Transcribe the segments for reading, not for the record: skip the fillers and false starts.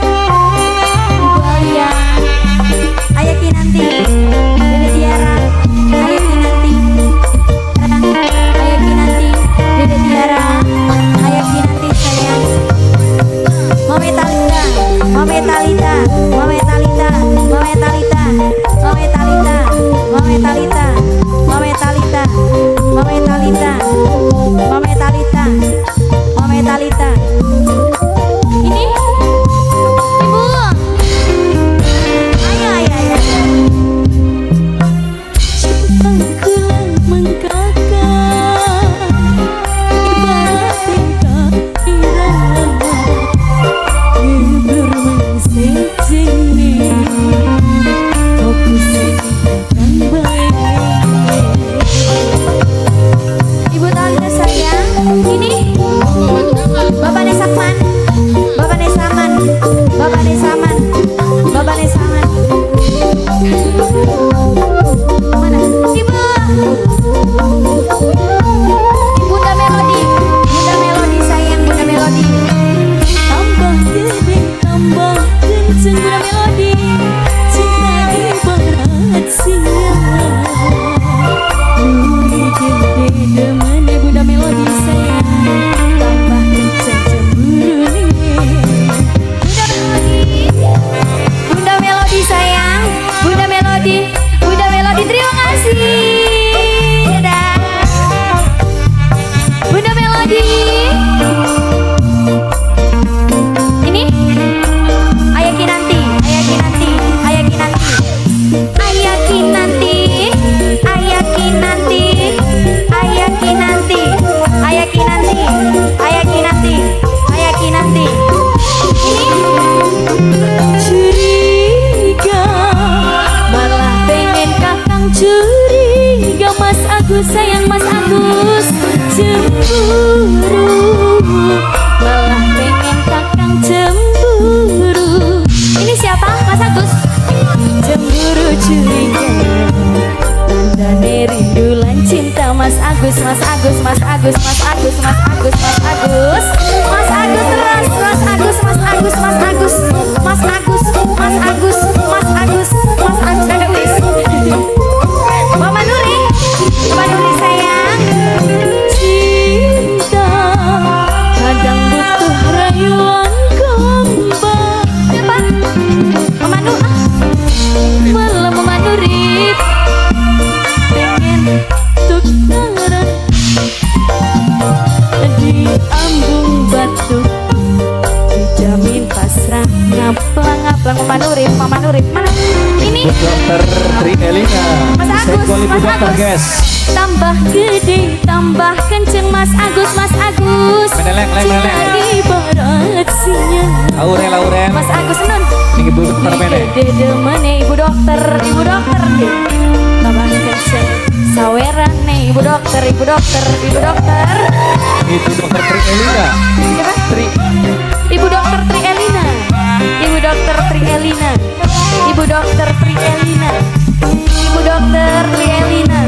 Ibu Alia, Ayah Kinanti, Dede Tiara, Ayah Kinanti, Ayah Kinanti, Dede Tiara, Ayah Kinanti sayang. Mame Talita, Mame Talita, Mame Talita, Mame Talita, Mame Talita, Mame Talita, Mame Talita, Mame Talita, Mame Talita, Mame Talita. Ini Ibu. Ayo, ayo, ayo. Cintaku mengkakak ibarat ira ngeblur sejene fokus akan baik. Ibu Talita sayang. Ini Bapak Nesaman, Bapak Nesaman, Bapak Nesaman, Bapak Nesaman. Mana? Ibu. Bunda Melody, Bunda Melody sayang, Bunda Melody. Tambah gede tambah kenceng Bunda Melody, cinta ibarat sinyal luwih gede demene Bunda Melody sayang, tambah kenceng cemburune. Bunda Melody, Bunda Melody sayang, Bunda Melody, Bunda Melody, terima kasih. Dadah. Bunda Melody. Ini Ayah Kinanti, Ayah Kinanti, Ayah Kinanti, Ayah Kinanti, Ayah Kinanti, Ayah Kinanti, Ayah Kinanti, Ayah Kinanti, Ayah Kinanti. Ini Curiga malah pengen kakang curiga Mas Agus sayang, Mas Agus cemburu malah pengen kakang cemburu. Ini siapa? Mas Agus. Cemburu curiga tandane rindu lan cinta Mas Agus, Mas Agus, Mas Agus, Mas Agus, Mas Agus, Mas Agus, Mas Agus terus, Mas Agus, Mas Agus, Mas Agus, Mas Agus, Mas Agus, Mas Agus, Mas Agus, ada wis. Mama Nuri, Mama Nuri sayang. Cinta kadang butuh rayuan gombal. Siapa? Mama Nur. Malah Mama Nuri pengen tukaran di ambung batu dijamin pasrah ngaplang ngaplang. Mama Nuri, Mama Nuri, mana? Ini Ibu Dokter Tri Elina. Mas Agus, Senggol Ibu Mas Dokter Agus. Guys. Tambah gede tambah kenceng Mas Agus, Mas Agus, Meneleng, leng, cinta meneleng. ibarat sinyal. Aurel, Aurel. Mas Agus Nun. Ini Ibu Dokter mene. Gede demene ibu dokter, ibu dokter tambah kenceng saweran nih ibu dokter, ibu dokter, ibu dokter. Ibu Dokter Tri Elina. Siapa? Tri. Ibu dokter Tri Elina, Ibu dokter Tri Elina, Ibu dokter Tri Elina, Ibu dokter Tri Elina,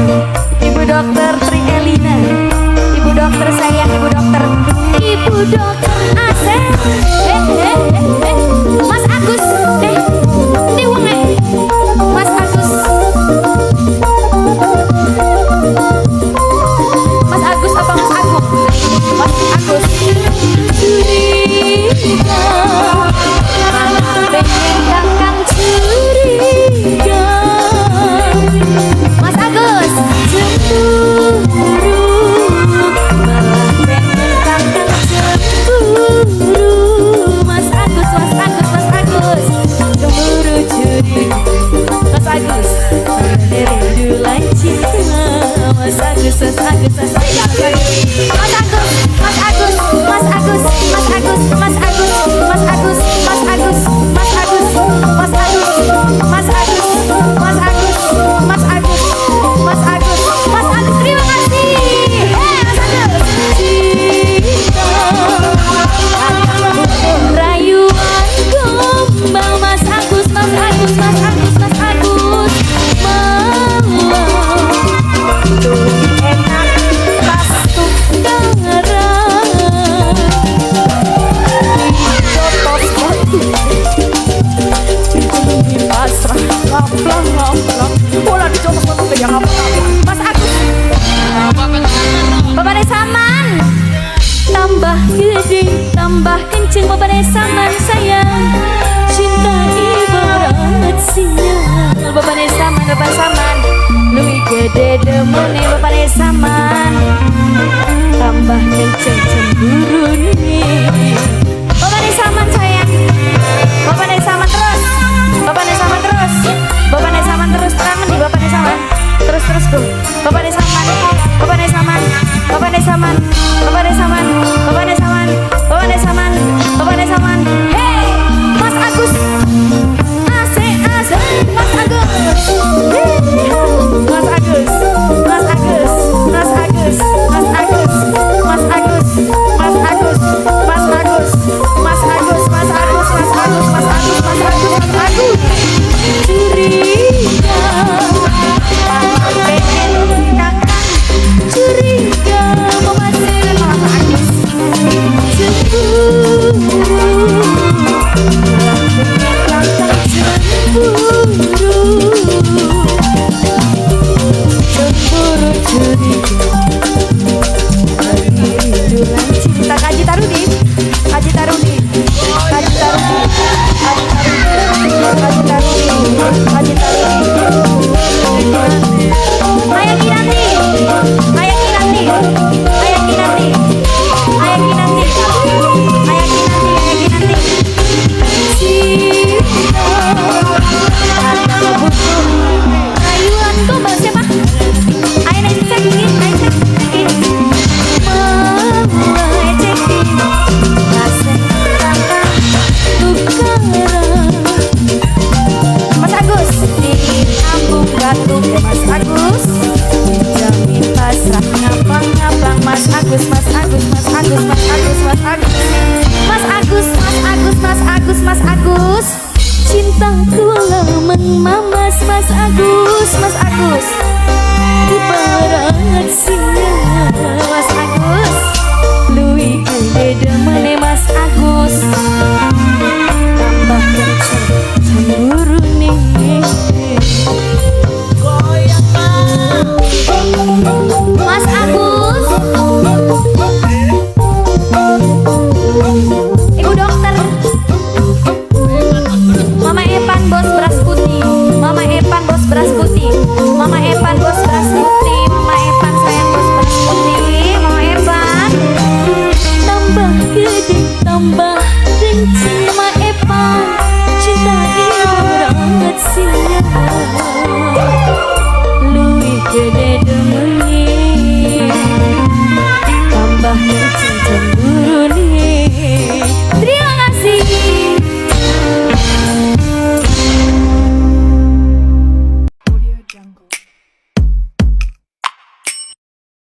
Ibu dokter Tri Elina, Ibu dokter sayang, Ibu dokter. Ibu dokter Asep, eh eh eh eh, Mas Agus, eh, ini wong eh. Mas Agus. Mas Agus apa Mas Agung? Mas Agus. Curiga malah pengen kakang curiga Mas Agus. Cemburu malah pengen kakang cemburu. Bapakne Saman sayang, cinta ibarat sinyal. Bapakne Saman, Bapak Saman, luwih gede demene Bapakne Saman, tambah kenceng cemburune. Bapakne Saman sayang, Bapakne Saman terus, Bapakne Saman terus, Bapakne Saman terus, terang nih Bapakne Saman, terus terus go. Bapakne Saman, Bapakne Saman, Bapakne Saman, Bapakne Saman, Bapakne Saman, Bapakne Saman, Bapakne Saman. Hey, Mas Agus, asik asik, Mas Agus, Mas Agus, Mas Agus, Mas Agus, Mas Agus, Mas Agus, Mas Agus, Mas Agus, Mas Agus, Mas Agus, Mas Agus, Mas Agus, Mas Agus, Mas Agus. Curiga, pengen kakak, curiga memasir Mas Agus, cemburu, kakak cemburu, cemburu curiga. Rindulan cinta. Kaji Tarudi, Kaji Tarudi, Kaji Tarudi, Kaji Tarudi, Kaji Tarudi, Kaji Tarudi. Ayah Kinanti, Ayah Kinanti, Ayah Kinanti, Ayah Kinanti, Ayah Kinanti, Ayah Kinanti. Cinta tak butuh rayuan. Gombal siapa? Ayo naik cek ini, ayo cek ini. Mama cek ini, rasa tukaran. Mas Agus di kampung batu Mas Agus, jamin pasrah ngaplang-ngaplang. Mas Agus, Mas Agus, Mas Agus, Mas Agus, Mas Agus, Mas Agus, Mas Agus, Mas Agus, Mas Agus. Cintaku lemeng mamas Mas Agus, Mas Agus, ibarat sinyal Mas Agus, luwih gede demene Mas Agus, tambah kenceng cemburune. Mas Agus, Ibu dokter, Mama Epan bos beras putih, Mama Epan bos beras putih, Mama Epan bos beras putih, Mama Epan sayang bos beras putih, Mama Epan. Tambah gede tambah benci Mama Epan, cinta ibarat sinyal.